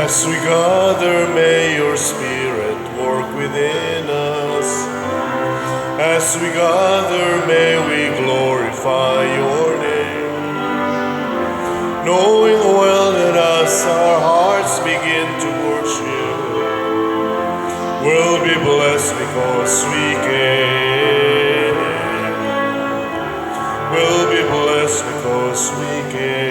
As we gather, may your Spirit work within us. As we gather, may we glorify your name. Knowing well that as our hearts begin to worship, we'll be blessed because we came. We'll be blessed because we came.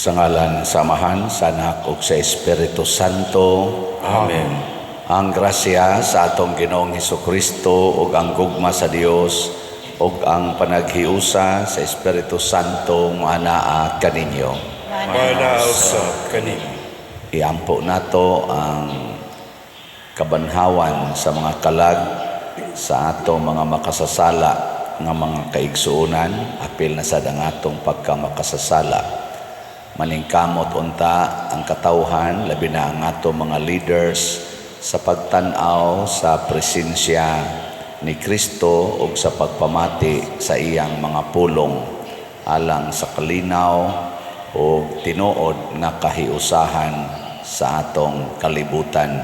Sa ngalan sa Amahan, sa Anak ug sa Espiritu Santo. Amen. Ang grasya sa atong Ginoong Hesukristo ug ang gugma sa Dios ug ang panaghiusa sa Espiritu Santo maanaa kaninyo. Maanaa usab kanimo. Iampo nato ang kabanhawan sa mga kalag sa atong mga makasasala nga mga kaigsuonan, apil na sad ang atong pagkamakasasala. Maningkamot unta ang katawhan, labi na ang atong mga leaders, sa pagtan-aw sa presensya ni Kristo ug sa pagpamati sa iyang mga pulong alang sa kalinaw ug tinuod nga kahiusahan sa atong kalibutan.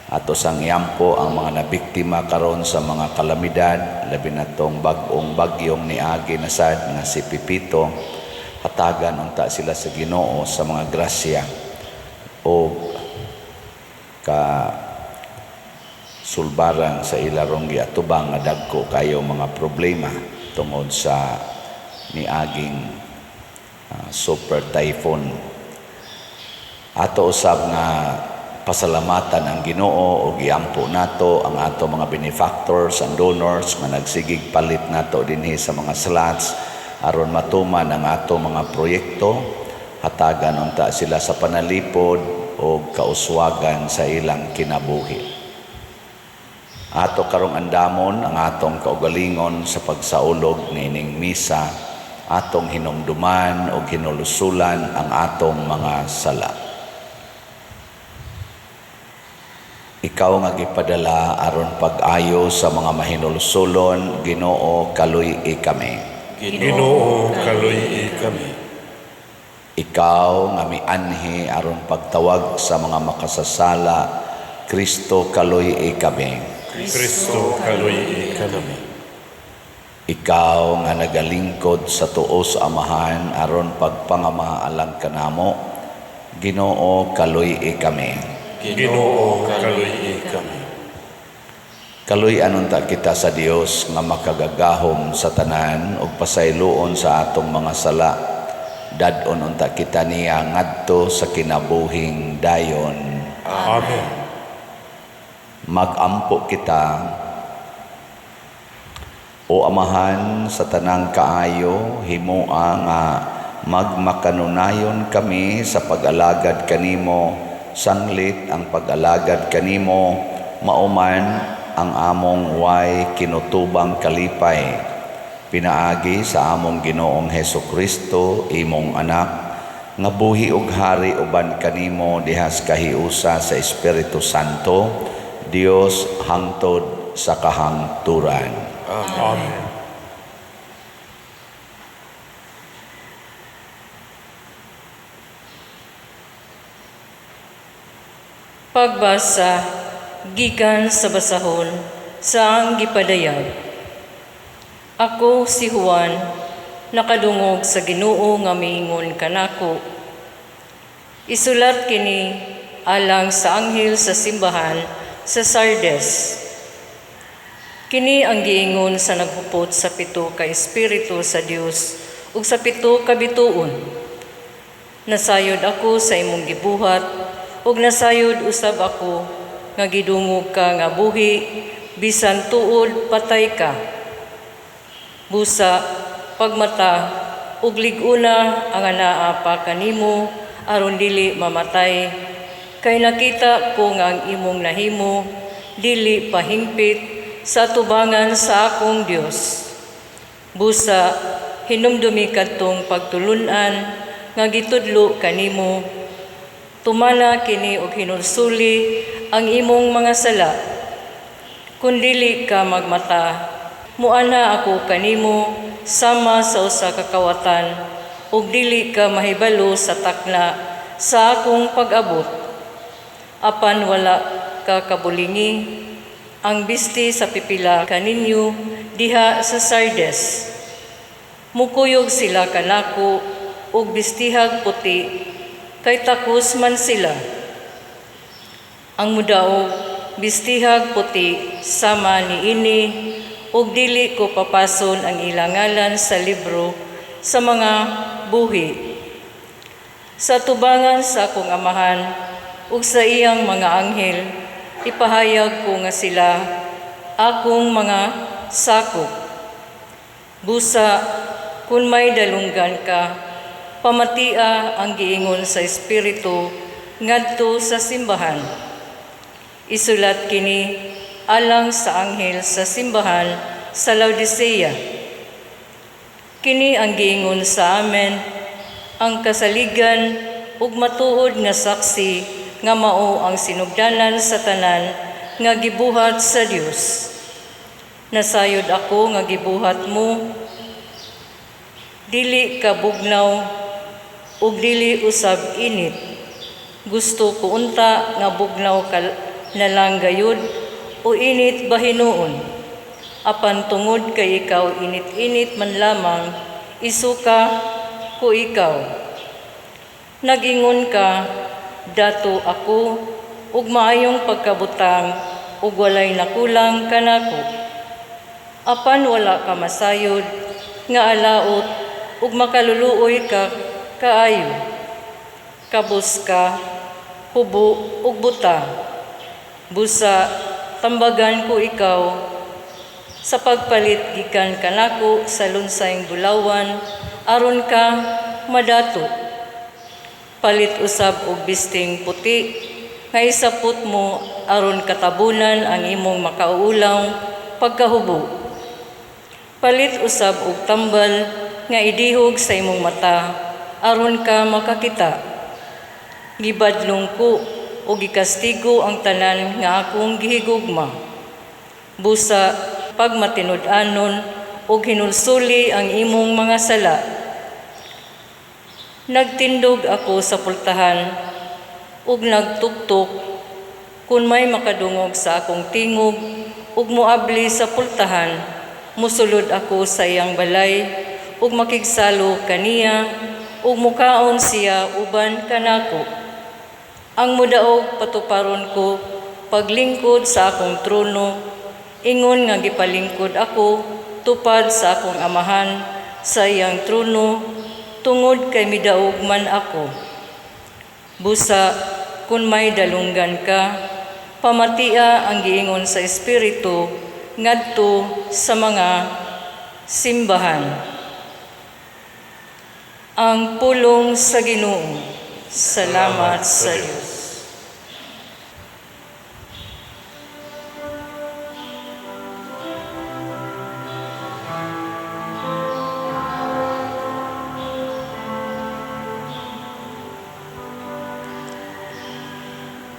Ato sang iampo ang mga nabiktima karon sa mga kalamidad, labi na tong bag-ong bagyong niagi na sad nga si Pepito. Hatagan unta sila sa Ginoo sa mga grasya o ka sulbaran sa ilarong giatubang nga dagko kayo mga problema tungod sa niaging super typhoon. Ato usab nga pasalamatan ang Ginoo ug iampo nato ang ato mga benefactors and donors nga nagsigig palit nato dinhi sa mga slots aron matuman ang ato mga proyekto. Hatagan unta sila sa panalipod o kauswagan sa ilang kinabuhi. Ato karong andamon ang atong kaugalingon sa pagsaulog niining misa, atong hinumduman o hinulusulan ang atong mga sala. Ikaw nga gipadala aron pag-ayo sa mga mahinulsulon, Ginoo, kaluy-i kami. Ginoo, kaluy-i kami. Ikaw nga mianhi aron pagtawag sa mga makasasala, Kristo, kaluy-i kami. Kristo, kaluy-i kami. Ikaw nga nagalingkod sa tuo sa Amahan aron pagpangama alang kanamo, Ginoo, kaluy-i kami. Ginoo, kaluy-i kami. Kaluy-an unta kita sa Dios nga makagagahom sa tanan ug pasayloon sa atong mga sala. Dad-on unta kita niya ngadto sa kinabuhing dayon. Amen. Magampo kita. O Amahan sa tanang kaayo, himoa nga magmakanunayon kami sa pag-alagad kanimo, sanglit ang pag-alagad kanimo, mauman ang among way kinutubang kalipay. Pinaagi sa among Ginoong Hesukristo, imong anak, nga buhi ug hari uban kanimo dihas kahiusa sa Espiritu Santo, Dios hangtod sa kahangturan. Amen. Pagbasa gikan sa basahon sa ang gipadayag. Ako si Juan, nakadungog sa Ginoo nga miingon kanako. Isulat kini alang sa anghel sa simbahan sa Sardes. Kini ang giingon sa naghupot sa pito ka espiritu sa Dios ug sa pito ka bituon. Nasayod ako sa imong gibuhat ug nasayod usab ako nga gidungog ka nga buhi bisan tuod patay ka. Busa pagmata ug lig-una ang anaa pa kanimo aron dili mamatay, kay nakita ko nga ang imong nahimo dili pahingpit sa tubangan sa akong Dios. Busa hinumdumi kadtong pagtulun-an nga gitudlo kanimo. Tumana kini og hinulsuli ang imong mga sala. Kun dili ka magmata, muana ako kanimo sama sa usa ka kawatan ug dili ka mahibalo sa takna sa akong pag-abot. Apan wala ka kabulingi ang bisti sa pipila kaninyo diha sa Sardes. Mukuyog sila kanako og bistihag puti kay takos man sila. Ang mudaog bistihag puti sama niini ug dili ko papason ang ilang ngalan sa libro sa mga buhi. Sa tubangan sa akong Amahan ug sa iyang mga anghel, ipahayag ko nga sila akong mga sakop. Busa, kung may dalunggan ka, pamatia ang giingon sa Espiritu ngadto sa simbahan. Isulat kini alang sa anghel sa simbahan sa Laodicea. Kini ang giingon sa Amen, ang kasaligan ug matuod nga saksi nga mao ang sinugdanan sa tanan nga gibuhat sa Dios. Nasayod ako nga gibuhat mo, dili ka bugnaw ug dili usab init. Gusto ko unta nga bugnaw ka na lang gayud o init ba hinuon. Apan tungod kay ikaw init-init man lamang, isuka ko ikaw. Nag-ingon ka, dato ako, ug maayong pagkabutang, ug walay nakulang kanako. Apan wala ka masayod, nga alaot, ug makaluluoy ka kaayo. Kabus ka, hubo ug buta. Busa, tambagan ko ikaw sa pagpalit gikan kanako sa lunsayng bulawan aron ka madato. Palit usab og bisting puti nga isapot mo aron katabunan ang imong makauulaw pagkahubo. Palit usab og tambal nga idihog sa imong mata aron ka makakita. Gibadlong ko o gikastigo ang tanan nga akong gihigugma. Busa pagmatinud-anon og hinulsuli ang imong mga sala. Nagtindog ako sa pultahan ug nagtuktok kun may makadungog sa akong tingog ug moabli sa pultahan, musulod ako sa iyang balay ug makigsalo kaniya ug mukaon siya uban kanako. Ang mudaog patuparon ko paglingkod sa akong trono, ingon nga gipalingkod ako tupad sa akong Amahan sa iyang trono, tungod kay midaog man ako. Busa, kung may dalunggan ka, pamatia ang giingon sa Espiritu ngadto sa mga simbahan. Ang pulong sa Ginoo. Salamat sa Dios.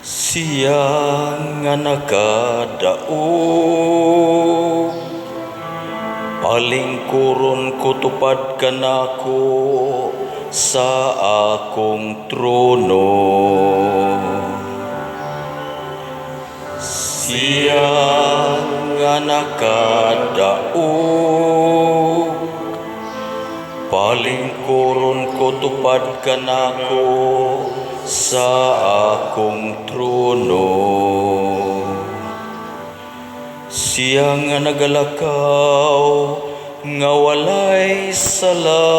Siya nga nakadaog, palingkuron ko tupad kanako sa akong trono. Siya nga nakadaog, palingkuron ko tupad kanako sa akong trono. Siya nga nagalakaw nga walay sala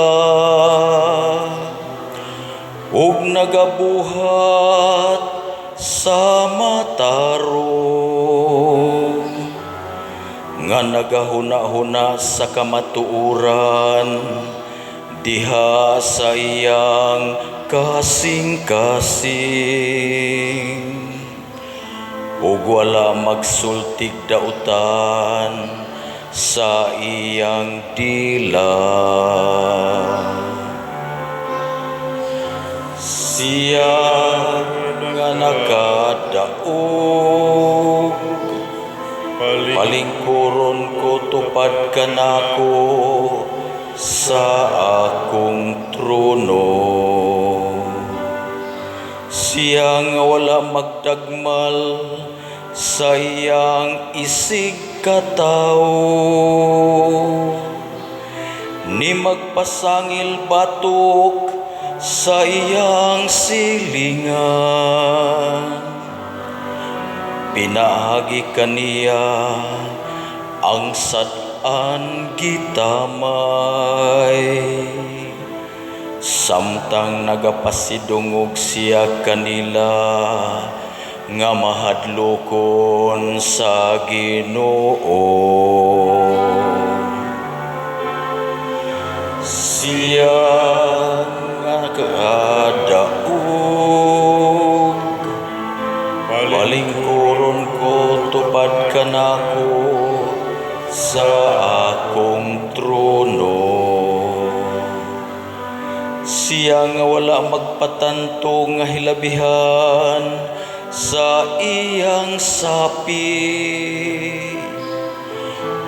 ug nagabuhat sa matarong, nga nagahuna-huna sa kamatuoran diha sa iyang kasing-kasing, ug wala magsultig dautan sa iyang dila. Siya nga nakadaog, palingkuron ko tupad kanako sa akong trono. Siya nga wala magdagmal sa iyang isig katawo, ni magpasangil batok sa iyang silingan. Pinaagi kaniya ang sad-an gitamay, samtang nagapasidungog siya kanila nga mahadlokon sa Ginoo. Siya nga nakadaog, palingkuron ko tupad kanako sa akong trono. Siya nga wala magpatanto nga hilabihan sa iyang sapi,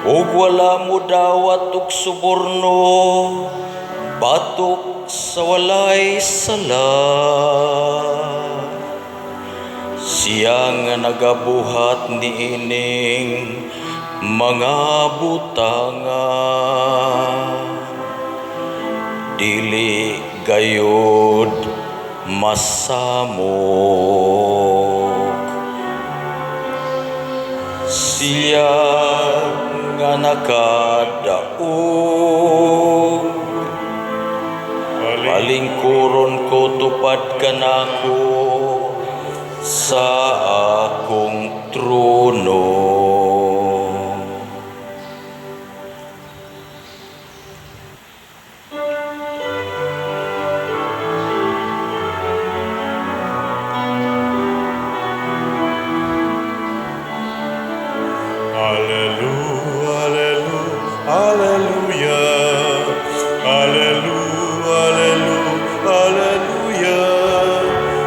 ug wala modawat og suborno batok sa walay sala. Siya nga nagabuhat niining mga butanga, dili gayud masamok. Siya nga nakadaog, palingkuron ko tupad kanako sa akong trono. Alleluia, alleluia, alleluia, alleluia, alleluia.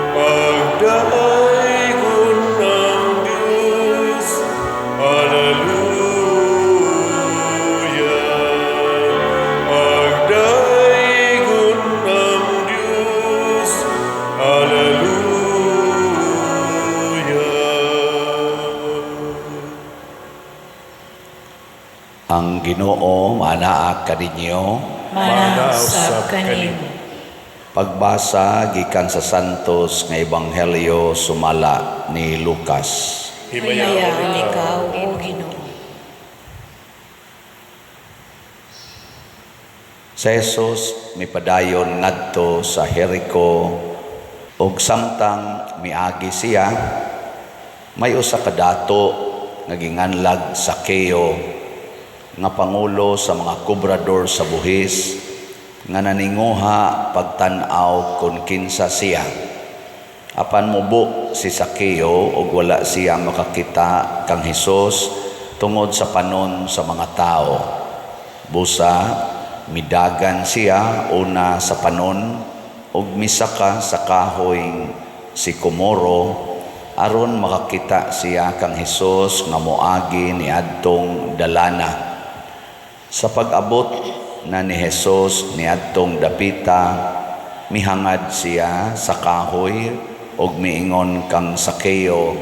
Pagdaygon ang Diyos. Alleluia. Pagdaygon ang Diyos. Alleluia. Ang Ginoo manaa kaninyo. Manaa usab kanimo. Pagbasa gikan sa Santos nga Ebanghelyo sumala ni Lucas. Himayaon ikaw, O Ginoo. Si Jesus mipadayon ngadto sa Jericho ug samtang miagi siya, may usa ka dato nga ginganlag Sakeo nga pangulo sa mga kobrador sa buhis nga naninguha pagtan-aw kon kinsa siya. Apan mubo si Sakeo ug wala siya makakita kang Hesus tungod sa panon sa mga tao. Busa midagan siya una sa panon ug misaka sa kahoy sikomoro aron makakita siya kang Hesus nga moagi niadtong dalana. Sa pag-abot na ni Hesus niadtong dapita, mihangad siya sa kahoy ug miingon kang Sakeo,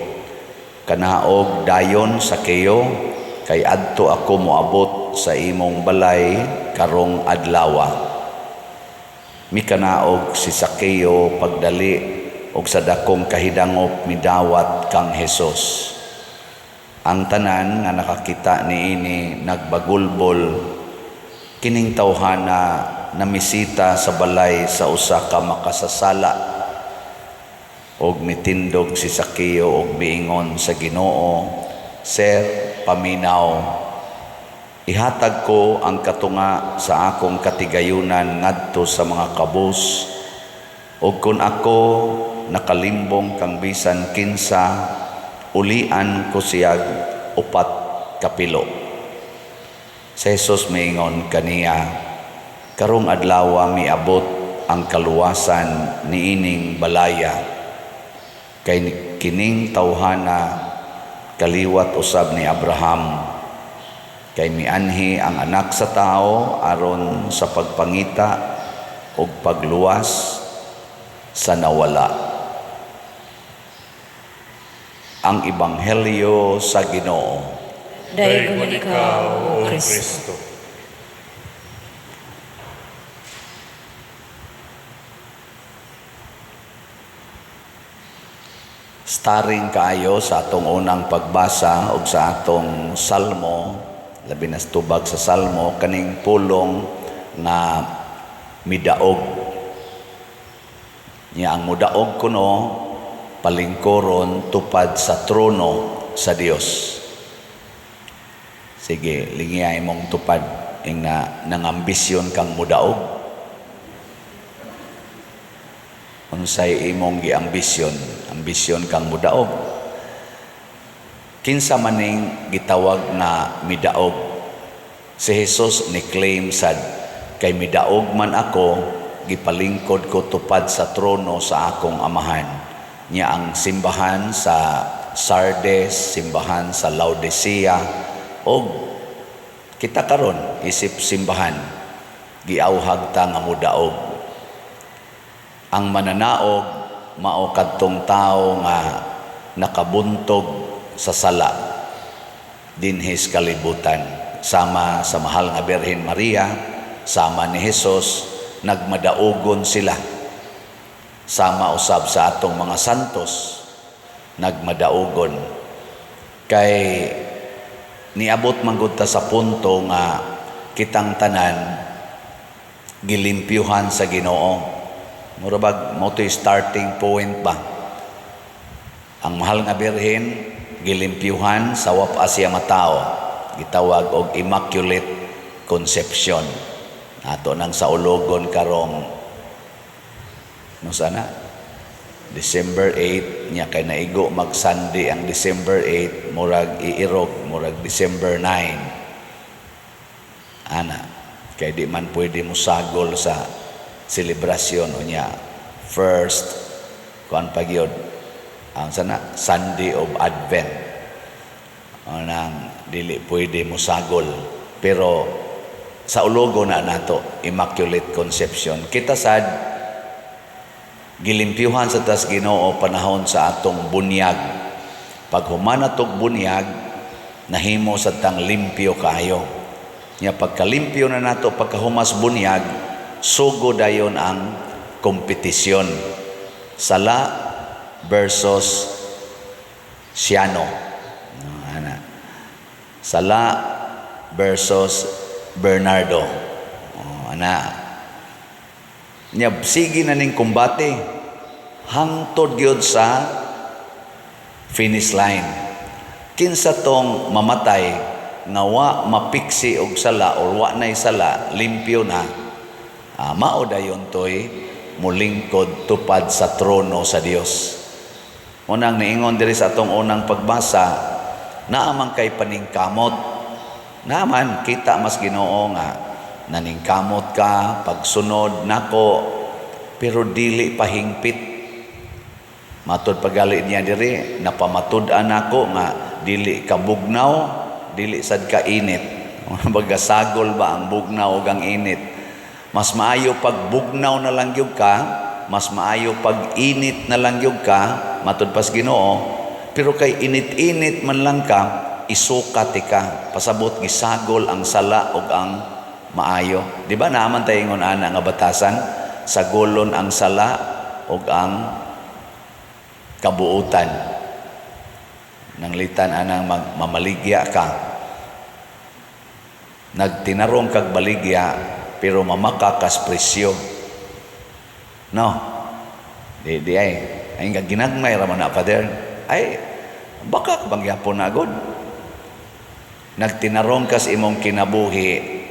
"Kanaog dayon, Sakeo, kay adto ako moabot sa imong balay karong adlawa." Mikanaog si Sakeo pagdali ug sa dakong kahidangop midawat kang Hesus. Ang tanan nga nakakita niini nagbagulbol, "Kining tawhana namisita sa balay sa usa ka makasasala." Og mitindog si Sakeo og miingon sa Ginoo, "Sir, paminaw, ihatag ko ang katunga sa akong katigayunan ngadto sa mga kabus, ug kun ako nakalimbong kang bisan kinsa, ulian ko siyag upat kapilo." Si Jesus miingon kaniya, "Karong adlawa miabot ang kaluwasan niining balaya, kay kining tawhana kaliwat usab ni Abraham. Kay mianhi ang Anak sa Tao aron sa pagpangita ug pagluwas sa nawala. Ang Ebanghelyo sa Ginoo. Daygon ikaw, O Kristo. Kristo. Starring kaayo sa atong unang pagbasa ug sa atong salmo, labi na sa tubag sa salmo, kaning pulong nga midaog. Nya ang mudaog kuno palingkuron tupad sa trono sa Dios. Sige, lingiyay mong tupad ing na nangambisyon kang mudaog. Unsay imong giambisyon, ambisyon kang mudaog. Kinsa maning gitawag na midaog? Si Jesus ni claim sad kay midaog man ako, gipalingkod ko tupad sa trono sa akong amahan. Nya ang simbahan sa Sardes, simbahan sa Laodicea, og kita karon isip simbahan, giawhag ta nga mudaog. Ang mananaog mao kadtong tawo nga nakabuntog sa sala dinhis kalibutan, sama sa mahal nga Birhen Maria, sama ni Jesus, nagmadaugon sila. Sama usab sa atong mga santos, nagmadaugon. Kay niabot man gud ta sa punto nga kitang tanan gilimpyuhan sa Ginoo. Mura bag mo to'y starting point ba? Ang mahal nga Birhen gilimpyuhan sa wa pa siya matao, gitawag og Immaculate Conception. Ato nang saulogon karong no sana December 8, nya kay naigo mag Sunday ang December 8, murag iirog murag December 9. Ana kay di man pwede mosagol sa selebrasyon unya first kuan pagyod ang sana Sunday of Advent. Anang dili pwede mosagol, pero sa ulogo na nato Immaculate Conception. Kita sad gilimpyuhan sa tas Ginoo panahon sa atong bunyag. Pag human atong bunyag, nahimo sa tang limpyo kaayo. Nya pagkalimpyo na nato pagkahumas bunyag, sugo dayon ang kompetisyon. Sala versus Siano. No, ana. Sala versus Bernardo. Oh, ana. Nya sige na ning kumbate hangtod gyud sa finish line. Kinsa tong mamatay nga wa mapiksi og sala or wa nay sala, limpyo na, mao dayon toy mulingkod tupad sa trono sa Dios. Unang niingon diri sa atong unang pagbasa, naaman kay paningkamot. Naaman kita mas Ginoo nga naningkamot ka pagsunod nako, pero dili pahingpit. Matud pagali niya diri, napamatud-an nako nga dili ka bugnaw, dili sad ka init. Bagasagol ba ang bugnaw ug ang init? Mas maayo pag bugnaw na lang gyud ka, mas maayo pag init na lang gyud ka, matud pas Ginoo. Pero kay init-init man lang ka, isukat ka. Pasabot gisagol ang sala ug ang maayo. Di ba naaman tayo ingon ana nga batasan? Sagolon ang sala ug ang kabuutan. Nanglitan anang mamaligya ka. Nagtinarong kag baligya, pero mamaka kas presyo. No? Di, di ay. Ay, nga ginagmay raman na, Father. Ay, baka bang yapon na agad. Nagtinarong kas imong kinabuhi,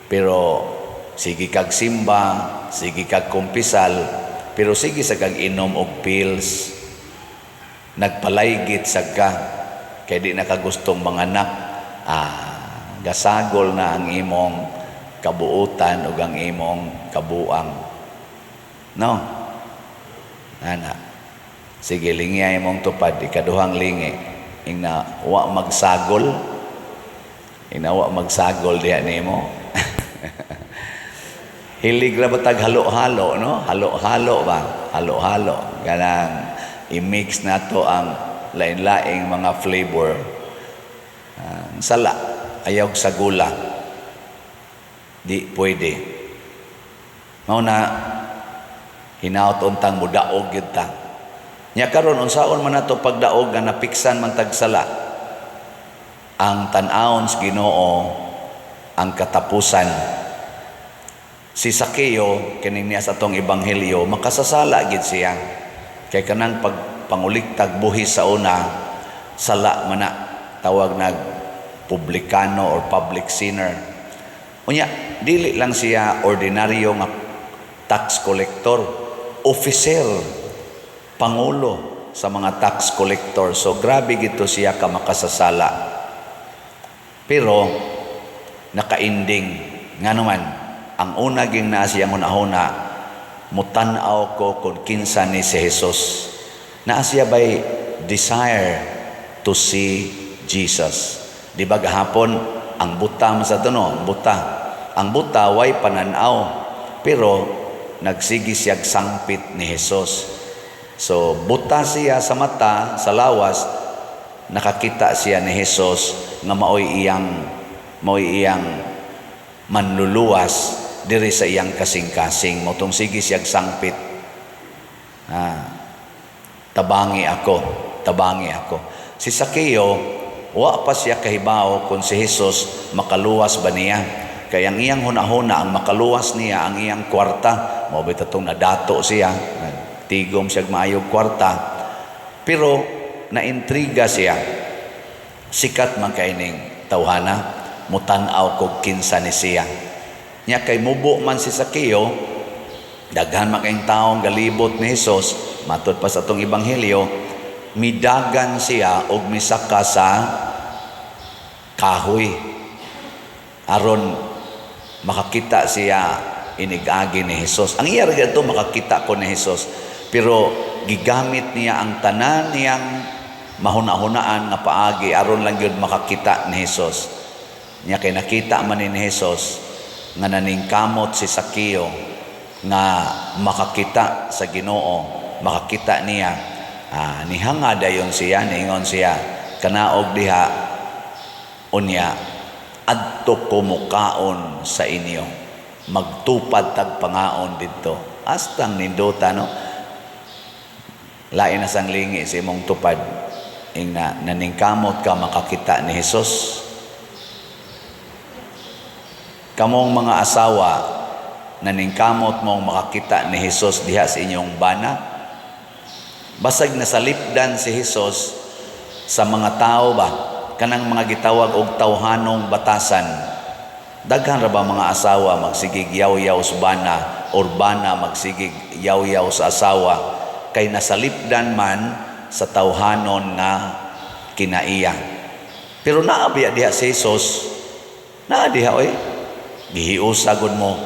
pero sige kag simba, sige kag kumpisal, pero sige sa kag inom og pills. Nagpalaygit sa ka, kay di nakagustong manganak. Gasagol na ang imong kabuutan ug ang imong kabuang. No? Ana. Sige, lingi imong tupad, ikaduhang lingi. Ingna wa magsagol. Inawa magsagol diha nimo. Hilig ra ba tag halo-halo, no? Halo-halo ba? Halo-halo. Kanang i-mix nato ang lain-laing mga flavor. Ang sala, ayaw sa gula. Di pwede. Mao na hinaot untang mudaog gyud ta. Nya karon, unsaon man nato pagdaog nga napiksan man tag sala? Ang tan-awon sa Ginoo ang katapusan. Si Sakeo kining niya sa atong ebanghelyo, makasasala gid siya. Kay kanang pag panguliktag buhis sa una, sala man na, tawag nag publikano or public sinner. Unya, dili lang siya ordinaryo nga tax collector, officer, pangulo sa mga tax collector. So grabe gito siya ka makasasala. Pero naka-ending nga naman ang una ging naa siyang hunahuna, "Mutan-aw ko kung kinsa ni si Jesus." Naa siya bay desire to see Jesus. Di ba gahapon ang buta man sa to, no? Ang buta. Ang buta way pananaw. Pero nagsigi siya sangpit ni Jesus. So buta siya sa mata, sa lawas, nakakita siya ni Jesus nga maoy iyang manluluwas diri sa iyang kasing-kasing. Mao tong sige siyag sangpit. "Ah, tabangi ako, tabangi ako." Si Sakeo, wa pa siya kahibaw kung si Jesus makaluwas ba niya. Kaya ang iyang hunahuna, ang makaluwas niya, ang iyang kwarta. Mao bitaw tong nadato siya, tigom siya maayog kwarta. Pero naintriga siya. Sikat man kay ning tawhana, mutan-aw kog kinsa ni siya. Nya kay mubo man si Sakeo, daghan man kayong taong galibot ni Jesus, matud pa sa atong ebanghelyo, midagan siya og misaka sa kahoy aron makakita siya inigagi ni Jesus. Ang iya ra ito, makakita ko ni Jesus. Pero gigamit niya ang tanan niyang mahuna-hunaan nga paagi aron lang gyud makakita ni Jesus. Nya kay nakita man ni Jesus nga naningkamot si Sakeo nga makakita sa Ginoo, makakita niya. Ah, nihanga dayon siya, niingon siya, "Kanaog diha, unya adto ko mukaon sa inyo. Magtupad tag pangaon didto." Astang nindota, no? Lain na sang lingi sa imong tupad. Ing na naningkamot ka makakita ni Jesus. Kamong mga asawa, naningkamot mong makakita ni Jesus diha sa inyong bana. Basag nasalipdan si Jesus sa mga tao ba? Kanang mga gitawag og tawhanong batasan. Daghan ra ba mga asawa magsigig yaw-yaw sa bana or bana magsigig yaw-yaw sa asawa kay nasalipdan man sa tawhanon nga kinaiya? Pero naa biya diha si Jesus? Naa diha oy. Gihiusa gud mo.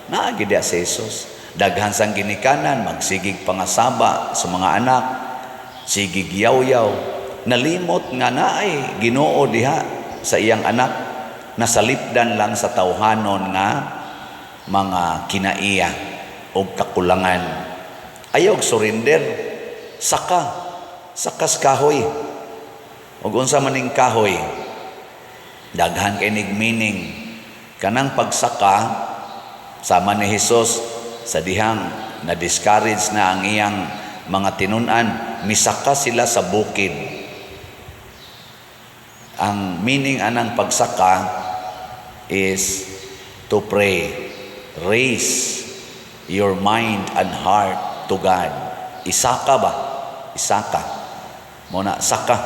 Naa gid diha si Jesus. Daghan sang ginikanan magsigig pangasaba sa mga anak, sigig yaw-yaw. Nalimot nga naay Ginoo diha sa iyang anak, nasalipdan lang sa tawhanon nga mga kinaiya o kakulangan. Ayaw surrender. Saka, sakas kahoy. Ug unsa man ning kahoy? Daghan kay nig meaning. Kanang pagsaka sama ni Jesus sa dihang na discourage na ang iyang mga tinun-an, misaka sila sa bukid. Ang meaning anang pagsaka is to pray. Raise your mind and heart to God. Isaka ba? Isaka. Mao na, saka.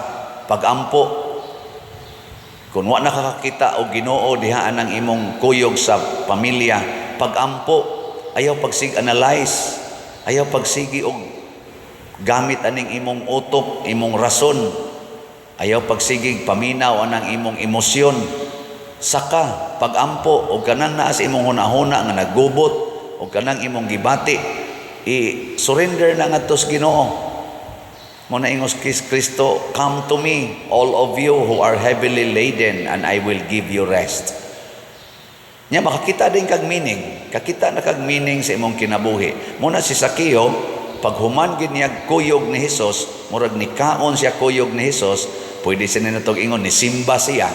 Pagampo. Kung wa nakakakita og Ginoo diha anang imong kuyog sa pamilya, pagampo, ayaw pagsig analyze, ayaw pagsigi og gamit aning imong utok, imong rason. Ayaw pagsigig paminaw anang imong emosyon. Saka pagampo og kanang naa sa imong hunahuna nga nagubot og kanang imong gibati, i-surrender na ngadto sa Ginoo. Mao na ingon si Kristo, "Come to me, all of you who are heavily laden, and I will give you rest." Nya makakita din kag meaning, kakita na kag meaning sa imong kinabuhi. Mao na si Sakeo, paghuman gid niya kuyog ni Hesus, murag nikaon siya kuyog ni Hesus, pwede siya natog ingon ni simba siya.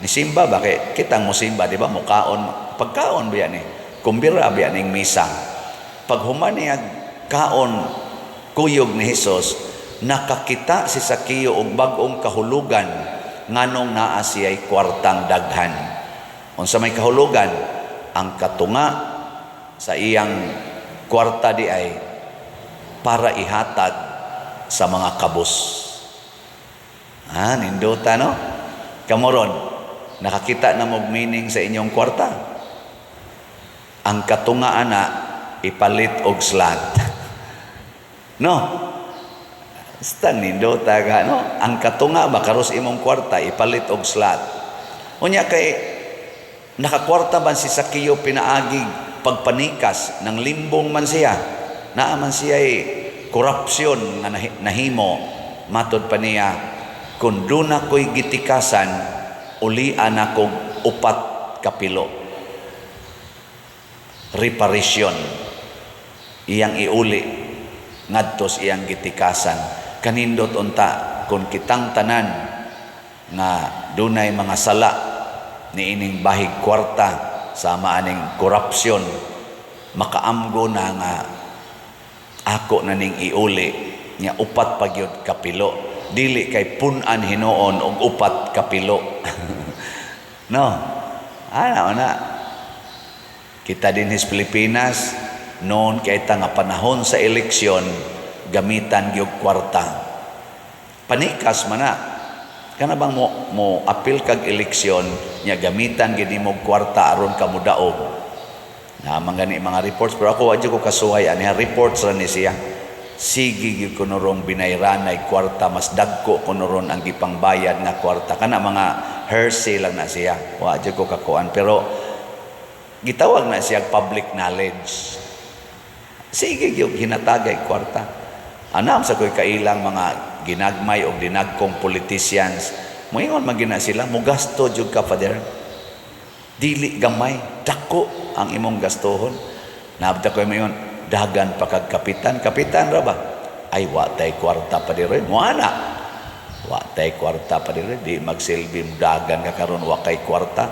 Ni simba ba kay kitang mo simba, di ba? Mukaon, pagkaon ba ni? Kumbira ba ning misa? Paghuman niya kaon kuyog ni Hesus, nakakita si Sakeo og bag-ong kahulugan nganong naa siya'y kwartang daghan. Unsa may kahulugan? Ang katunga sa iyang kwarta di ay para ihatag sa mga kabus. Ah, nindota, no? Kamoron, nakakita na mo meaning sa inyong kwarta. Ang katunga ana ipalit og slot. No? Basta nindota ka, no? Ang katunga ba karos imong kwarta ipalit og slot. Unya kay nakakwarta man si Sakeo pinaagi pagpanikas ng limbong man siya. Naa man siya korupsyon nga nahimo, matod pa niya, "Kung duna ko'y gitikasan, ulian akong 4 kapilo." Reparation iyang iuli ngadto sa iyang gitikasan. Kanindot unta kung kitang tanan nga dunay mga sala niining bahig kwarta, sama aning korupsyon, makaamgo na nga ako na ning iuli nya 4 pa gyud kapilo, dili kay pun-an hinuon og 4 kapilo, no? Ana na kita din sa Pilipinas noon kay ta nga panahon sa eleksyon, gamitan gyud kwarta, panikas man na. Kana bang mo apil kag eleksyon nya gamitan gyud nimo kwarta aron ka modaog na man gani mga reports, pero ako wa ko kasuhay ani, reports ra ni siya. Sige gyud kuno rong binayranay kwarta, mas dagko kuno ron ang gipangbayad nga kwarta. Kana mga hearsay lang na siya, wa jud ko kakuan, pero gitawag na siya public knowledge. Sige gyud hinatagay kwarta. Anam sa ko'y kailang mga ginagmay o dinagkong politicians, moingon man gina sila, "Mugasto jud ka, Father, dili gamay, dako ang imong gastohon." Nabta ko moingon, "Dagan pa kag kapitan." "Kapitan ra ba?" "Ay, wa tay kwarta pa diri mo ana, wa tay kwarta pa diri." Di magsilbi dagan ka karon, wa kay kwarta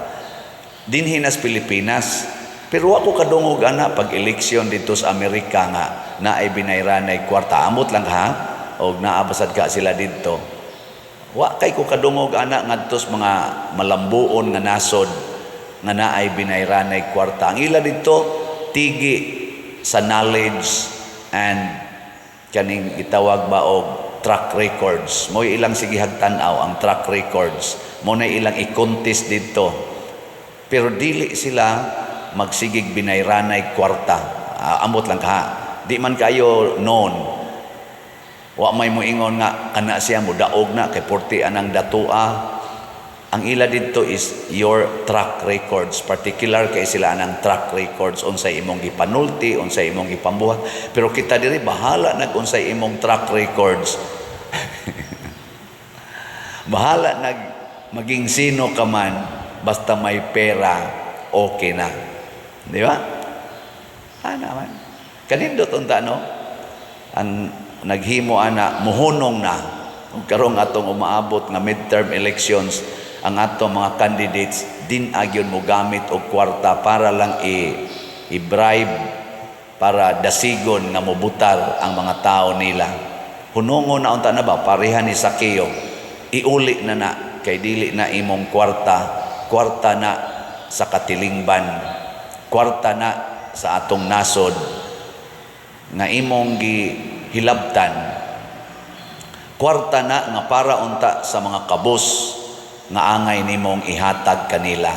dinhi nas Pilipinas. Pero wa ko kadungog ana pag eleksyon dito sa Amerika nga naay binayranay kwarta. Amot lang ha, og naabasad ka sila didto. Wa kay ko kadungog ana ngadto sa mga malambuon nga nasod nga naay binayranay kwarta. Ang ila didto tigi sa knowledge and kaning gitawag ba og track records. Mo ilang sigihag tan-aw ang track records. Mo na ilang i-contest didto. Pero dili sila magsigig binayranay kwarta. Amot lang ka. Di man kayo known. Wa may moingon nga kana siya mo daog na kay porti anang datua. Ang ila didto is your track records. Particular kay sila anang track records, unsay imong gipanulti, unsay imong gipambuhat. Pero kita diri, bahala nag unsay imong track records. Bahala nag maging sino ka man, basta may pera, okay na. Di ba? Ana man. Kanindot unta, no? Ang naghimo ana muhunong na. Ug karong atong umaabot nga midterm elections, ang atong mga candidates din agyon mo gamit og kwarta para lang i-bribe, para dasigon nga mobutar ang mga tao nila. Hunongon na unta na ba, pareha ni Sakeo, iuli na na kay dili na imong kwarta, kwarta na sa katilingban, kwarta na sa atong nasod nga imong gihilabtan, kwarta na nga para unta sa mga kabus nga angay nimong ihatag kanila,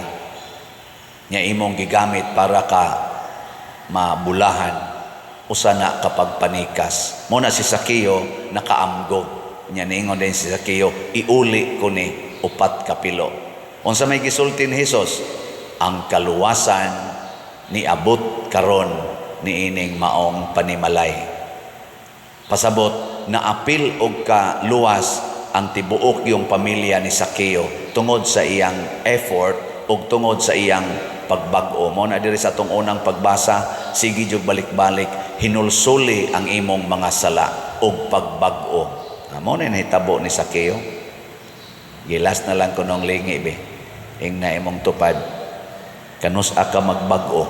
nga imong gigamit para ka mabulahan. Usa na kapag panikas. Mo na si Sakeo nakaamgo nya, niingon din si Sakeo, "Iuli ko ni 4 kapilo." Unsa may gisulti ni Hesus? "Ang kaluwasan niabot karon niining maong panimalay." Pasabot. Naapil og kaluwas ang tibuok yung pamilya ni Sakeo tungod sa iyang effort ug tungod sa iyang pagbag-o. Mao na diri sa atong unang pagbasa, sige jud balik-balik, hinulsuli ang imong mga sala ug pagbag-o. Mao na nahitabo ni Sakeo. Gilas na lang kunong lingi be. Ing na imong tupad. Kanus-a ka magbag-o?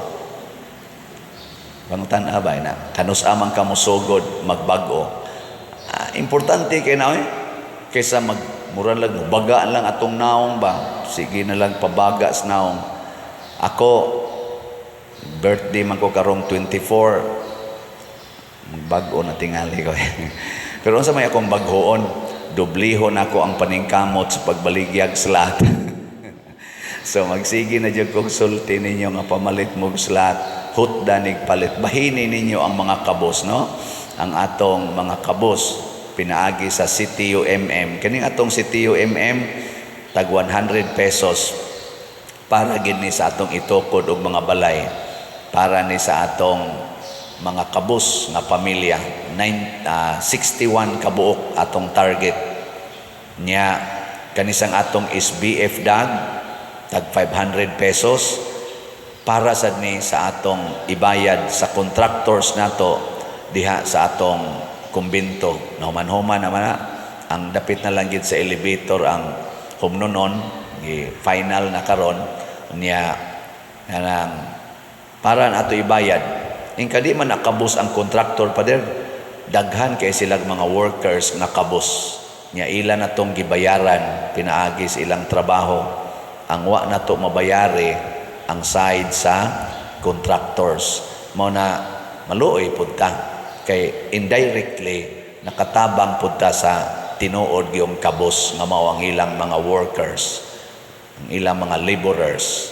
Pangutan-a ba na? Kanus-a man ka mosugod magbag-o? Importante kay na oy. Kaysa mag mura lang baga lang atong naong ba. Sige na lang pabaga sa naong. Ako birthday man ko karong 24. Magbag-o na tingali ko. Pero unsa may akong bag-oon, dublihon ako ang paningkamot sa pagbaligyag slat. So magsige na jud kog sulti ninyo nga pamalit mo slat, hutda nig palit. Bahini ninyo ang mga kabos, no? Ang atong mga kabos pinaagi sa CTUMM. Kining atong CTUMM tag 100 pesos para gid ni sa atong itukod og mga balay, para ni sa atong mga kabus nga pamilya. 61 kabuok atong target niya. Kanisang atong SBF dag tag 500 pesos para sad ni sa atong ibayad sa contractors nato diha sa atong kumbento. Nahuman-human naman na ang dapit na lang gid sa elevator ang humnonon, gi final na karon niya kanang para na ato ibayad. Ingka di man nakabos ang contractor, pader, daghan kay silang mga workers nga kabos nya, ila na tong gibayaran pinaagi sa ilang trabaho. Ang wa na to mabayari ang side sa contractors. Mao na maluoy pud ta kay indirectly nakatabang pud ta sa tinuod yung kabos nga mao ang ilang mga workers, ang ilang mga laborers,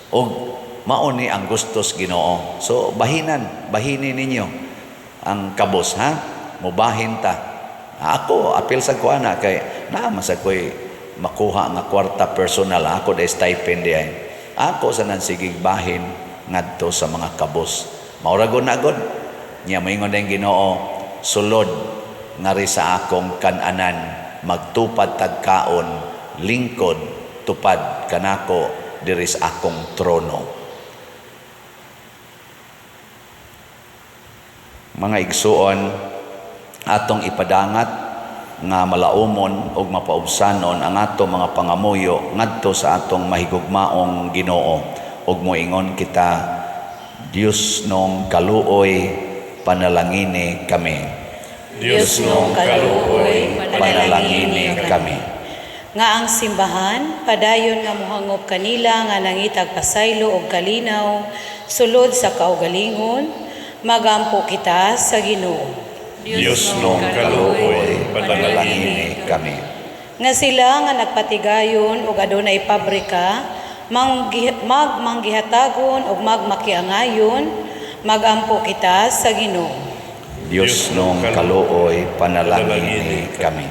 ug mao ni ang gustos Ginoo. So bahinan, bahini ninyo ang kabos, ha. Mubahin ta. Ako apil sa kuana kay naa man sa ko'y makuha nga kwarta personal, ako day stipend di ay. Ako sa nan sigig bahin ngadto sa mga kabos. Mao ra gud na gud. Nya moingon din Ginoo, sulod ngari sa akong kananan, magtupad tagkaon, lingkod tupad kanako diri sa akong trono. Mga igsuon, atong ipadangat nga malaumon ug mapaubsanon ang atong mga pangamuyo ngadto sa atong mahigugmaong Ginoo, ug moingon kita, Dios nong kaluoy, panalangini kami. Dios nong kaluoy, panalangini kami. Nga ang simbahan padayon nga mohangop kanila nga nangitag pasaylo og kalinaw sulod sa kaugalingon, magampo kita sa Ginoo. Dios nong kaluoy, panalangini kami. Nga sila nga nagpatigayon og adunay pabrika magmanggihatagon og magmakiangayon, magampo kita sa Ginoo. Dios nong kaluoy, panalangini kami.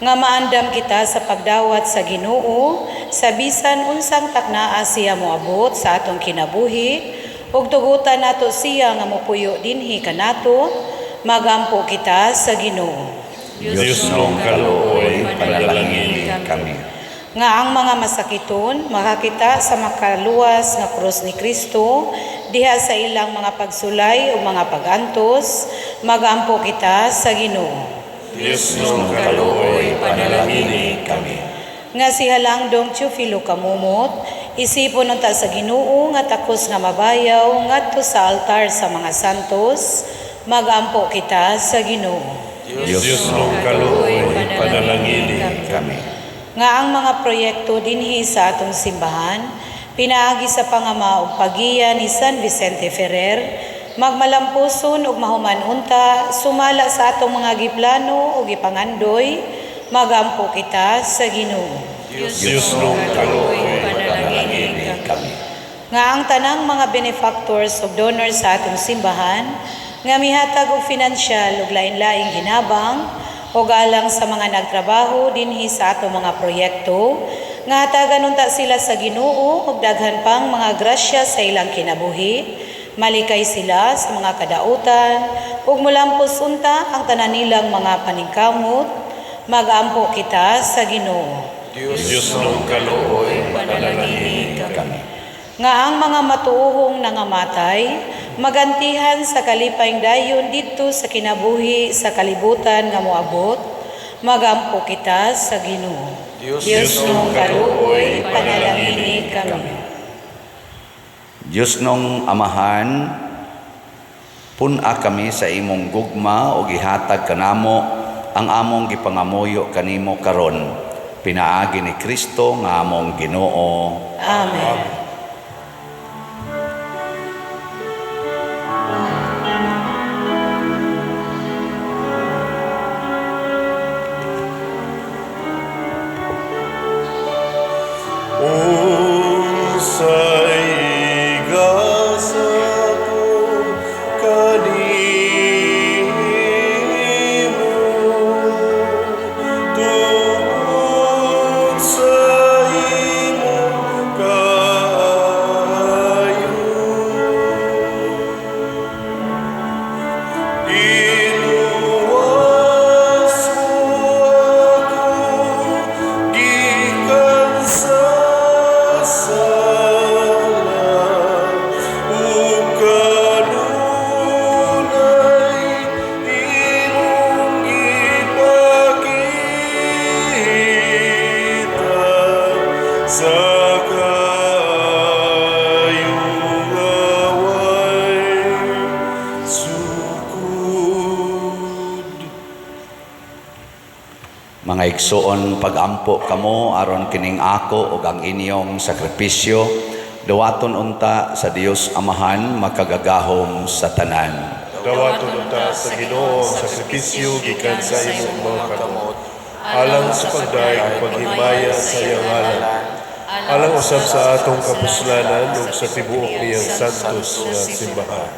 Nga maandam kita sa pagdawat sa Ginoo sa bisan unsang taknaa siya moabot sa atong kinabuhi ug tugutan nato siya nga mopuyo dinhi kanato, magampo kita sa Ginoo. Dios nong kaluoy, panalangini kami. Nga ang mga masakiton makakita sa makaluwas nga krus ni Kristo diha sa ilang mga pagsulay o mga pagantos, magampo kita sa Ginoo. Dios nong kaluoy, panalangini kami. Nga si Halangdong Teofilo Kamumot, isipon unta sa Ginoo nga takos nga mabayaw ngadto sa altar sa mga santos, magampo kita sa Ginoo. Dios nong kaluoy, panalangini kami. Nga ang mga proyekto dinhi sa atong simbahan, pinaagi sa pangama ug pagiya ni San Vicente Ferrer, magmalampuson ug mahuman unta sumala sa atong mga giplano ug gipangandoy, magampo kita sa Ginoo. Dios nong kaluoy, panalangini kami. Nga ang tanang mga benefactors ug donors sa atong simbahan nga mihatag og finansyal ug lain-laing hinabang ug alang sa mga nagtrabaho dinhi sa atong mga proyekto, nga hatagan unta sila sa Ginoo og daghan pang mga grasya sa ilang kinabuhi, Malikay sila sa mga kadautan ug molampos unta ang tanan nilang mga paningkamot. Magampo kita sa Ginoo. Dios nung kaluoy, Panalangini kami. Kami. Nga ang mga matuohong nangamatay magantihan sa kalipayng dayon didto sa kinabuhi sa kalibutan nga moabot. Magampo kita sa Ginoo. Dios Dios nung kaluoy, panalangini kami. Diyos nung Amahan, pun-a kami sa imong gugma o gihatag kanamo ang among gipangamuyo kanimo karon. Pinaagi ni Kristo nga among Ginoo. Amen. Unsay gasa ko kanimo tungod sa imong kaayo. Giluwas mo ako gikan sa sala ug kanunay imong gipakita sa kaayong away sukod. Mga igsoon, pagampo kamo aron kining ako ug ang inyong sakripisyo duwaton unta sa Dios Amahan makagagahom sa tanan. Dawaton unta sa Ginoo ang sakripisyo gikan sa imong mga kamot, alang sa pagdayeg ug paghimaya sa iyang ngalan, alang usab sa atong kapuslanan ug sa tibuok niyang santos nga simbahan.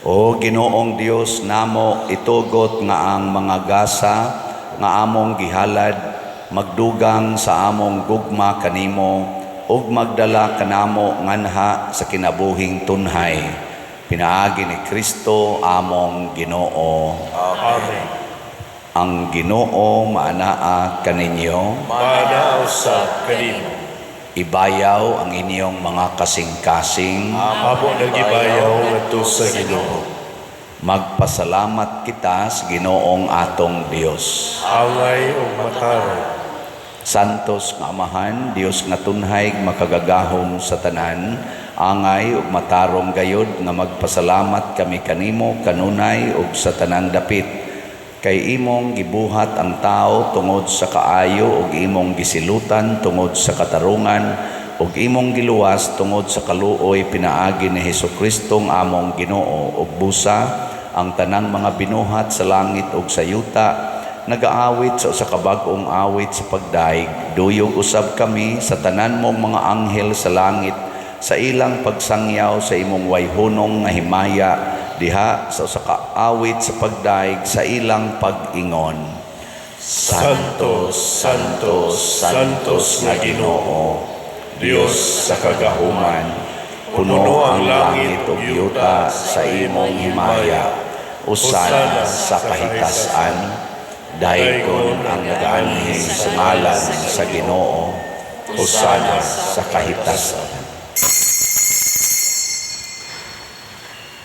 O Ginoong Dios namo, itugot nga ang mga gasa nga among gihalad magdugang sa among gugma kanimo ug magdala kanamo nganha sa kinabuhing tunhay. Pinaagi ni Kristo among Ginoo. Amen. Ang Ginoo maanaa kaninyo. Maanaa usab kanimo. Ibayaw ang inyong mga kasing-kasing. Amo nang gibayaw ngadto sa Ginoo. Magpasalamat kita sa Ginoong atong Dios. Angay ug matarong. Santos nga Amahan, Dios nga tunhay makagagahom sa tanan, angay ug matarong gayod nga magpasalamat kami kanimo kanunay ug sa tanang dapit. Kay imong gibuhat ang tao tungod sa kaayo ug imong gisilutan tungod sa katarungan ug imong giluwas tungod sa kaluoy pinaagi ni Hesukristo nga among Ginoo ug busa ang tanang mga binuhat sa langit ug sa yuta nagaawit sa usa ka bag-ong awit sa pagdaig. Duyog usab kami sa tanan mong mga anghel sa langit sa ilang pagsangyaw sa imong wayhunong nga himaya diha sa usa ka awit sa pagdaig sa ilang pag-ingon. Santo, Santo, Santos nga Ginoo, Dios sa kagahuman, puno ang langit ug yuta sa imong himaya. Usana sa kahitasan, daygon ang nagaanhi sa ngalan sa Ginoo. Usana sa kahitasan.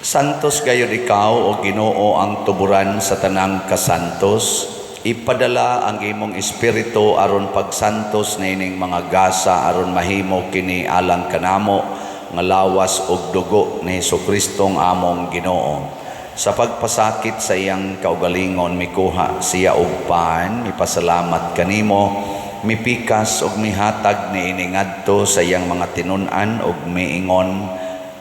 Santos gayud ikaw o Ginoo ang tuburan sa tanang kasantos. Ipadala ang imong espiritu aron pagsantos niining mga gasa aron mahimo kini alang kanamo nga lawas ug dugo ni Hesukristo nga among Ginoo. Sa pagpasakit sa iyang kaugalingon mikuha siya og pan, mipasalamat kanimo, mipikas ug mihatag niini ngadto sa iyang mga tinun-an ug miingon,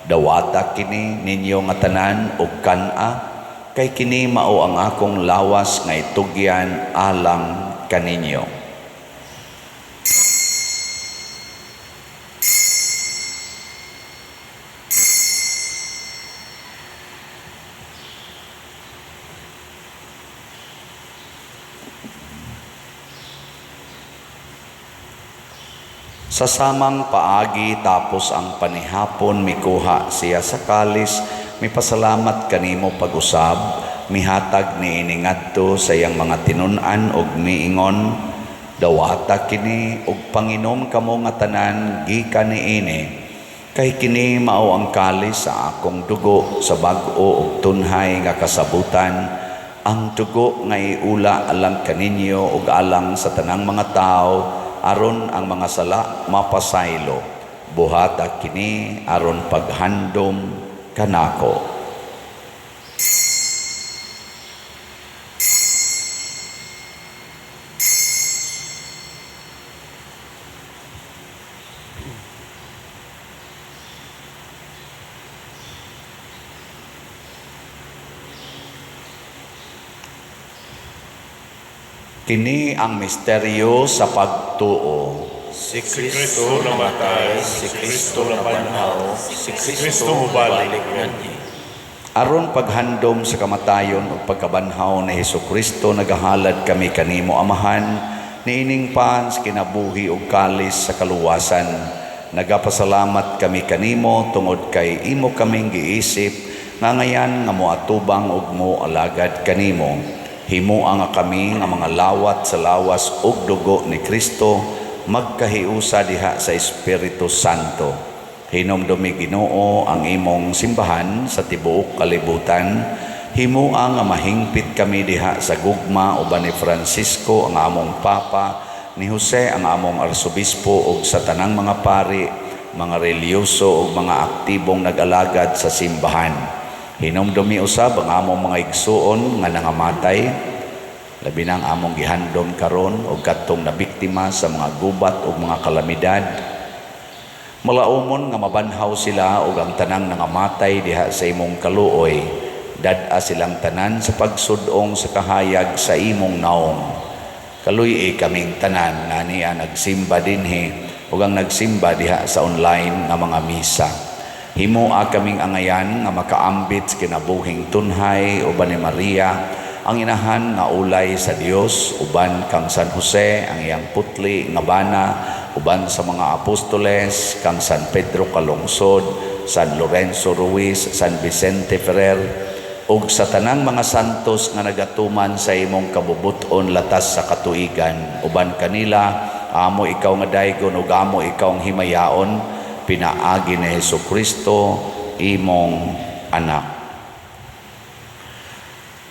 dawata kini ninyo nga tanan ug kan-a, kay kini mao ang akong lawas nga itugyan alang kaninyo. Sa samang paagi tapos ang panihapon, mikuha siya sa kalis, mipasalamat kanimo pag-usab, mihatag niini ngadto sa iyang mga tinun-an ug miingon, "Dawata kini ug panginom kamo nga tanan gikan niini, kay kini mao ang kalis sa akong dugo sa bag-o ug tunhay nga kasabutan, ang dugo nga iula alang kaninyo ug alang sa tanang mga tawo aron ang mga sala mapasaylo. Buhata kini aron paghandom kanako." Kini ang misteryo sa pagtuo. Si Kristo namatay, si Kristo nabanhaw, si Kristo mubalik nganhi. Aron paghandom sa kamatayon ug pagkabanhaw ni Hesukristo, nagahalad kami kanimo, Amahan, niining pan sa kinabuhi ug kalis sa kaluwasan. Nagapasalamat kami kanimo tungod kay imo kaming giisip nga ngayan nga moatubang ug moalagad kanimo. Himoa nga kami nga mga lawat sa lawas ug dugo ni Kristo magkahiusa diha sa Espiritu Santo. Hinumdumi, Ginoo, ang imong simbahan sa tibuok kalibutan. Himoa nga mahingpit kami diha sa gugma uban ni Francisco ang among Papa, ni Jose ang among Arsobispo ug sa tanang mga pari, mga relihiyoso ug mga aktibong nag-alagad sa simbahan. Hinumdumi usab ang among mga igsuon nga nangamatay, labi na ang among gihandom karon ug kadtong nabiktima sa mga gubat ug mga kalamidad. Malaumon nga mabanhaw sila ug ang tanang nangamatay diha sa imong kaluoy. Dad-a silang tanan sa pagsud-ong sa kahayag sa imong naong. Kaluy-i kaming tanan nga niya nagsimba dinhi ug ang nagsimba diha sa online nga mga misa. Himoa kaming angayan nga makaambit sa kinabuhing tunhay uban ni Maria, ang inahan nga ulay sa Dios, uban kang San Jose, ang iyang putli nga bana, uban sa mga apostoles, kang San Pedro Calungsod, San Lorenzo Ruiz, San Vicente Ferrer, ug sa tanang mga santos nga nagatuman sa imong kabubuton latas sa katuigan. Uban kanila, amo ikaw nga daygon ug amo ikaw ang himayaon, pinaagi ni Hesukristo, imong anak.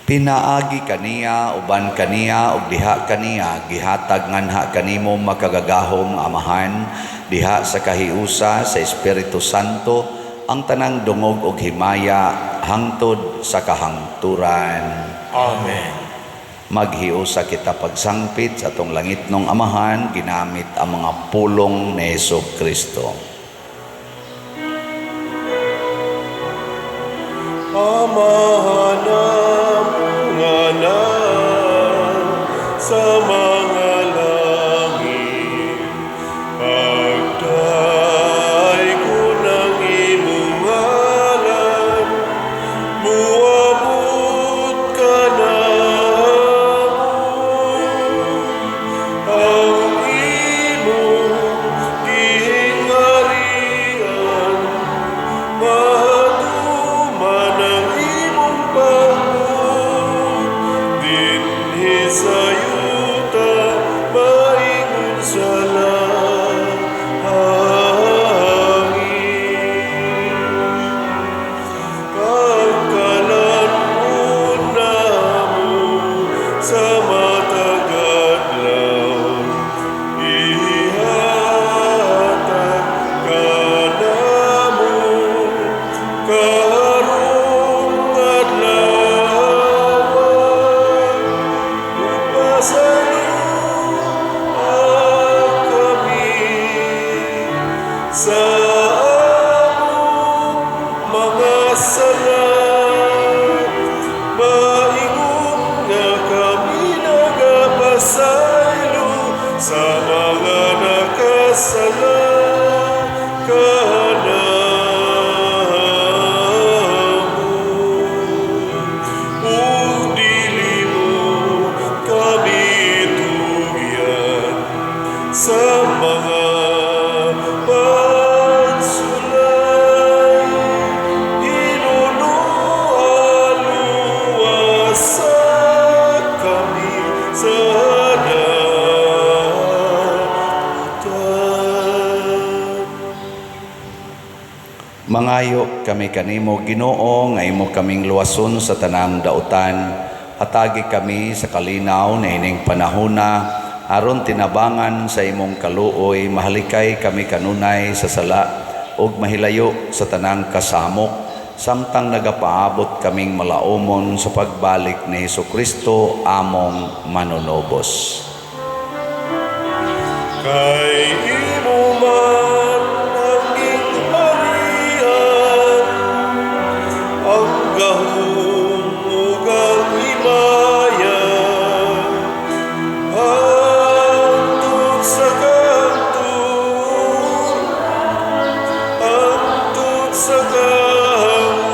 Pinaagi kaniya, uban kaniya, ug diha kaniya, gihatag nganha kanimo makagagahom Amahan, diha sa kahiusa sa Espiritu Santo, ang tanang dungog ug himaya hangtod sa kahangturan. Amen. Maghiusa kita pagsangpit sa atong langitnong Amahan, ginamit ang mga pulong ni Hesukristo. Amahan nga na sa mga langit, pagdaygon ang imong ngalan, muabot ka namo, ang imong gihingarian, matuman ang imong pabuot, dinhi sa yuta, maingon sa langit. Pagkalan-on namo sa matag adlaw, ihatag kanamo karong adlaw, ug pasayloa kami sa among mga sala, maingon nga kami nagapasaylo sa mga nakasala kanamo. Ug dili mo kami tugyan sa mga Mangayo kami kanimo, Ginoo, nga imo kaming luwason sa tanang dautan. Hatagi kami sa kalinaw na ining panahona aron tinabangan sa imong kaluoy, mahalikay kami kanunay sa sala ug mahilayo sa tanang kasamok samtang nagapaabot kaming malaumon sa pagbalik ni Hesukristo among manunubos. Kay imo man ang gingharian, ang gahom ug ang himaya, hangtod sa kahangturan, hangtod sa kahangturan.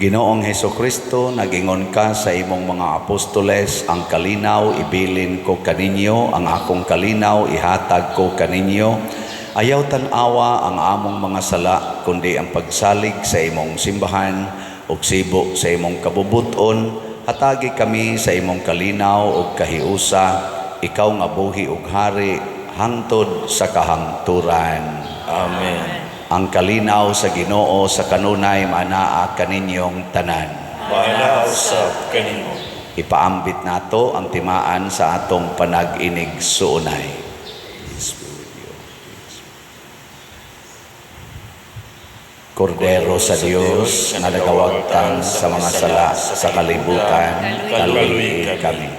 Ginoong Hesukristo, nagingon ka sa imong mga apostoles, "Ang kalinaw ibilin ko kaninyo, ang akong kalinaw ihatag ko kaninyo." Ayaw tan-awa ang among mga sala, kundi ang pagsalig sa imong simbahan ug sibo sa imong kabubuton, hatagi kami sa imong kalinaw ug kahiusa, ikaw nga buhi ug hari hangtod sa kahangturan. Amen. Ang kalinaw sa Ginoo sa kanunay maanaa kaninyong tanan. Maanaa usab kanimo. Ipaambit nato ang timaan sa atong panag-inig-suunay. Peace be with you. Kordero sa Dios nga nagawagtang sa mga sala sa kalibutan, kaluoyi kami.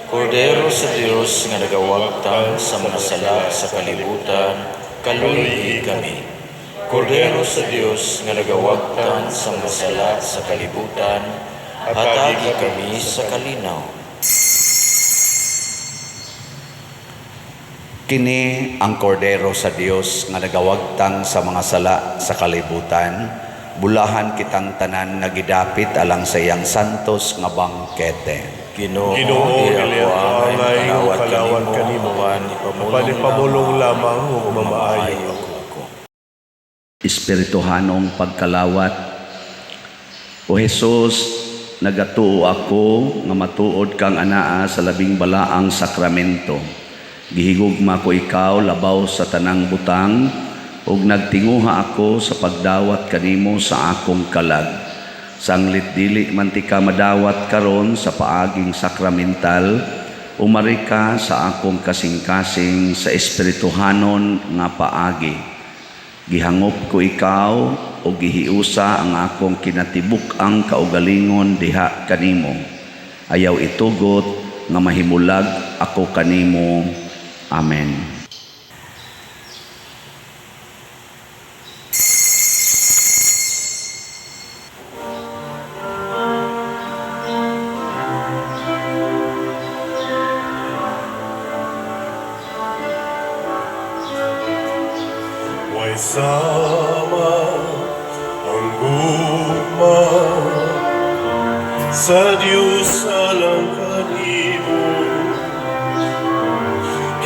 Kordero sa Dios nga nagawagtang sa mga sala sa kalibutan, kaluoyi kami. Kordero sa Dios nga nagawagtang sa mga sala sa kalibutan, hatagi kami sa kalinaw. Kini ang kordero sa Dios nga nagawagtang sa mga sala sa kalibutan. Bulahan kitang tanan nga gidapit alang sa iyang santos nga bangkete. Ginoo, Ginoo, di dili ako ako angay angay makalawat makalawat kanimo, kanimo, apan apan ipamulong lamang ug mamaayo ako. Ako. Espirituhanong pagkalawat. O Jesus, nagatuo ako nga matuod kang anaa sa labing balaang sakramento. Gihigugma ko ikaw labaw sa tanang butang ug nagtinguha ako sa pagdawat kanimo sa akong kalag. Sanglit dili man tika madawat karon sa paaging sakramental, umari ka sa akong kasing-kasing sa espirituhanon nga paagi. Gihangop ko ikaw o gihiusa ang akong kinatibuk-ang kaugalingon diha kanimo. Ayaw itugot nga mahimulag ako kanimo. Amen. Way sama ang gugma sa Diyos alang kanimo,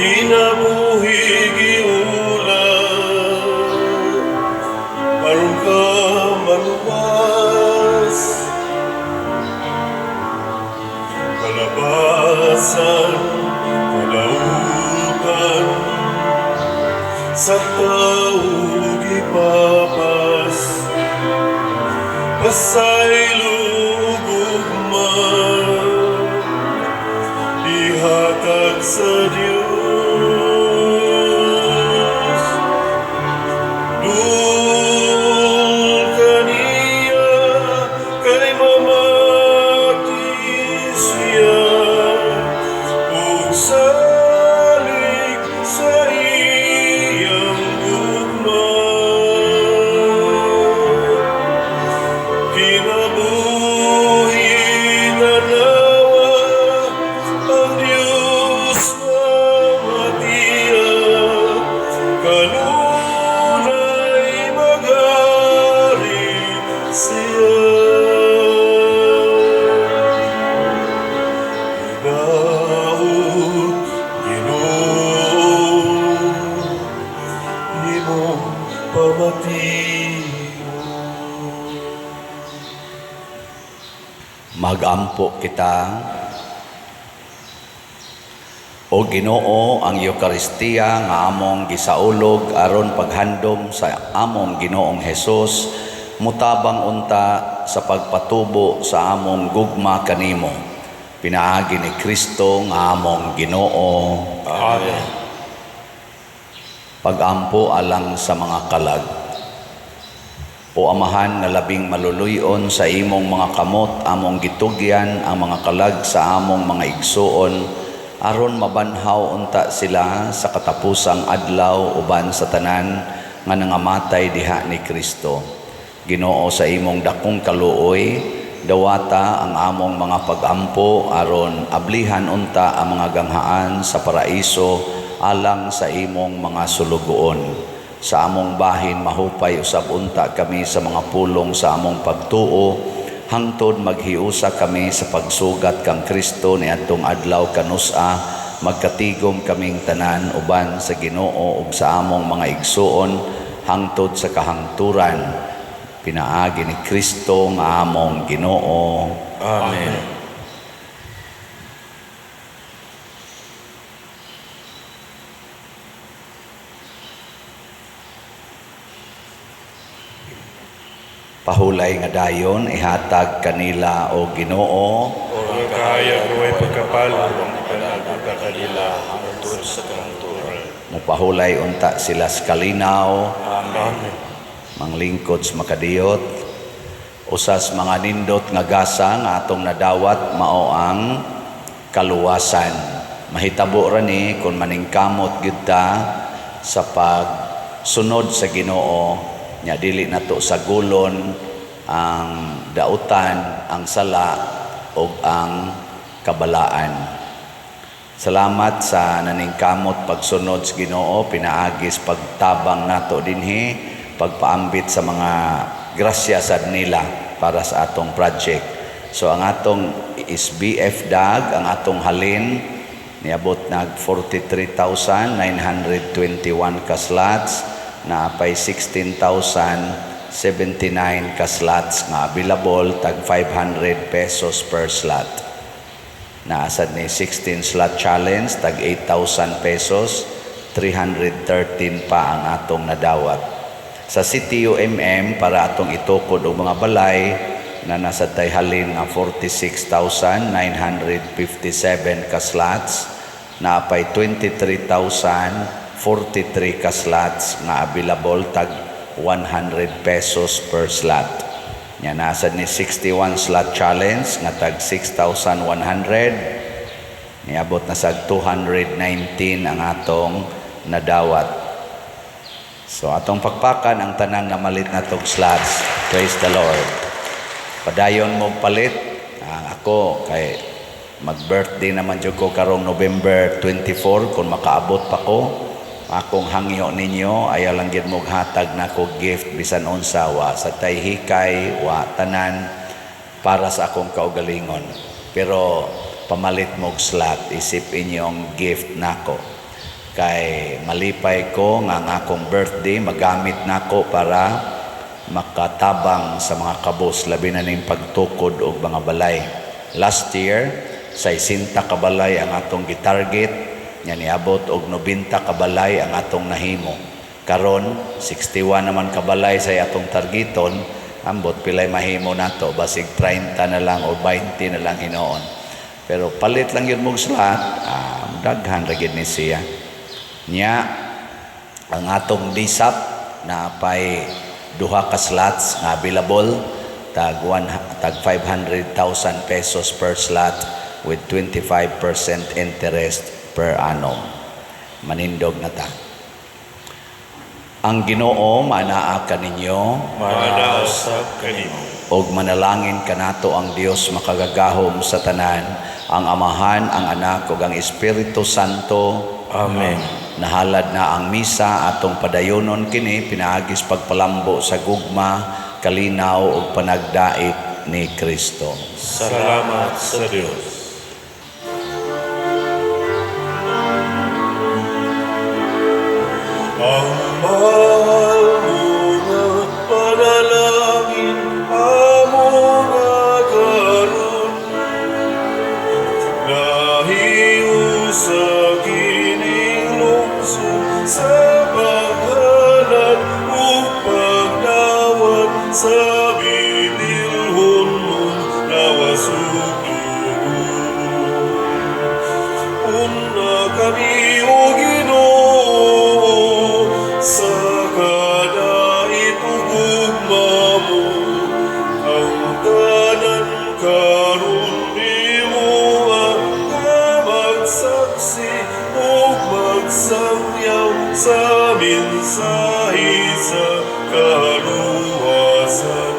kinabuhi giulat aron ka maluwas, kalabasan, kalautan sa tao gipapas, pasaylo ug gugma ihatag sa Dios. Duol kaniya kay mamati siya ug salig sa iyang gugma. Kinabuhi tanawa ang Diyos nga matiya, kanunay maghari siya. Hinaut, Ginoo, imong pamation. Magampo kita. O Ginoo, ang Eukaristiya nga among gisaulog aron paghandom sa among Ginoong Hesus, mutabang unta sa pagpatubo sa among gugma kanimo. Pinaagi ni Kristo nga among Ginoo. Amen. Pagampo alang sa mga kalag. O Amahan nga labing maluluyon, sa imong mga kamot among gitugyan ang mga kalag sa among mga igsuon aron mabanhaw unta sila sa katapusang adlaw uban sa tanan nga nangamatay diha ni Kristo. Ginoo, sa imong dakong kaluoy, dawata ang among mga pagampo aron ablihan unta ang mga ganghaan sa paraiso alang sa imong mga sulugoon. Sa among bahin, mahupay usab unta kami sa mga pulong sa among pagtuo hangtod maghiusa kami sa pagsugat kang Kristo niadtong adlaw kanus-a magkatigom kaming tanan uban sa Ginoo ug sa among mga igsuon hangtod sa kahangturan, pinaagi ni Kristo nga among Ginoo. Amen. Pahulay nga dayon ihatag kanila, o Ginoo, Ang kahayag nga way pagkapalo, ipanag kanila Hangtod sa kahangturan. Mupahulay unta sila sa kalinaw. Amen. Manglingkod sa makadiyot, usas mga nindot nga gasa nga atong nadawat mao ang kaluwasan. Mahitabo ra ni kung maningkamot gyud ta sa pagsunod sa Ginoo nya dili nato sagulon ang dautan, ang sala ug ang kabalaan. Salamat sa naningkamot pagsunod sa Ginoo pinaagis pagtabang nato dinhi, pagpaambit sa mga grasya sad nila para sa atong project. So ang atong is BF DAG, ang atong halin niabot nag 43,921 ka slots, naapay 16,079 ka slots nga available, tag 500 pesos per slot. Naasad ni 16 slot challenge, tag 8,000 pesos, 313 pa ang atong nadawat. Sa CTUMM, para atong itukod og mga balay, na nasa tay halin nga 46,957 ka slots, naapay 23,043 ka slots nga available, tag 100 pesos per slot. Nya nasa ni 61 slot challenge nga tag 6,100, niabot na sa 219 ang atong nadawat. So atong pakpakan ang tanang namalit na tog slots. Praise the Lord. Padayon mo palit. Ang ako kay mag-birthday naman jud ko karong November 24 kung makaabot pa ko. Akong hangyo ninyo, ayaw lang gid mo hatag na ko gift bisan unsa, wa sa tay hikay, wa tanan para sa akong kaugalingon. Pero pamalit mo og slot isip inyong gift nako. Kay malipay ko nga ang akong birthday magamit nako para makatabang sa mga kabus, labi na ning pagtukod og mga balay. Last year, 60 ka balay ang atong gitarget, nya niabot og 90 ka balay ang atong nahimo. Karon 61 naman ka balay sa atong targeton, ambot pilay mahimo nato, basig 30 na lang o 20 na lang hinuon. Pero palit lang yun mong slot, daghan ra gyud ni siya. Nya ang atong DSAP na pay duha ka slots nga available, tag 500,000 pesos per slot with 25% interest per annum. Manindog na ta. Ang Ginoo manaa kaninyo, Manaa usab kanimo. Og manalangin kanato ang Dios makagagahom sa tanan, ang Amahan, ang Anak ug ang Espiritu Santo. Amen. Nahalad na ang misa, atong padayonon kini pinaagis pagpalambo sa gugma, kalinaw ug panagdait ni Kristo. Salamat sa Dios. Ang mahal mo nga panalangin amo nga karon nahiusa. Sa bililhon mong lawas ug dugo. Una kami, O Ginoo, sa kadait ug gugma mo. Ang tanan karon nimo nga magsaksi ug magsangyaw sa mensahe sa kaluwasan.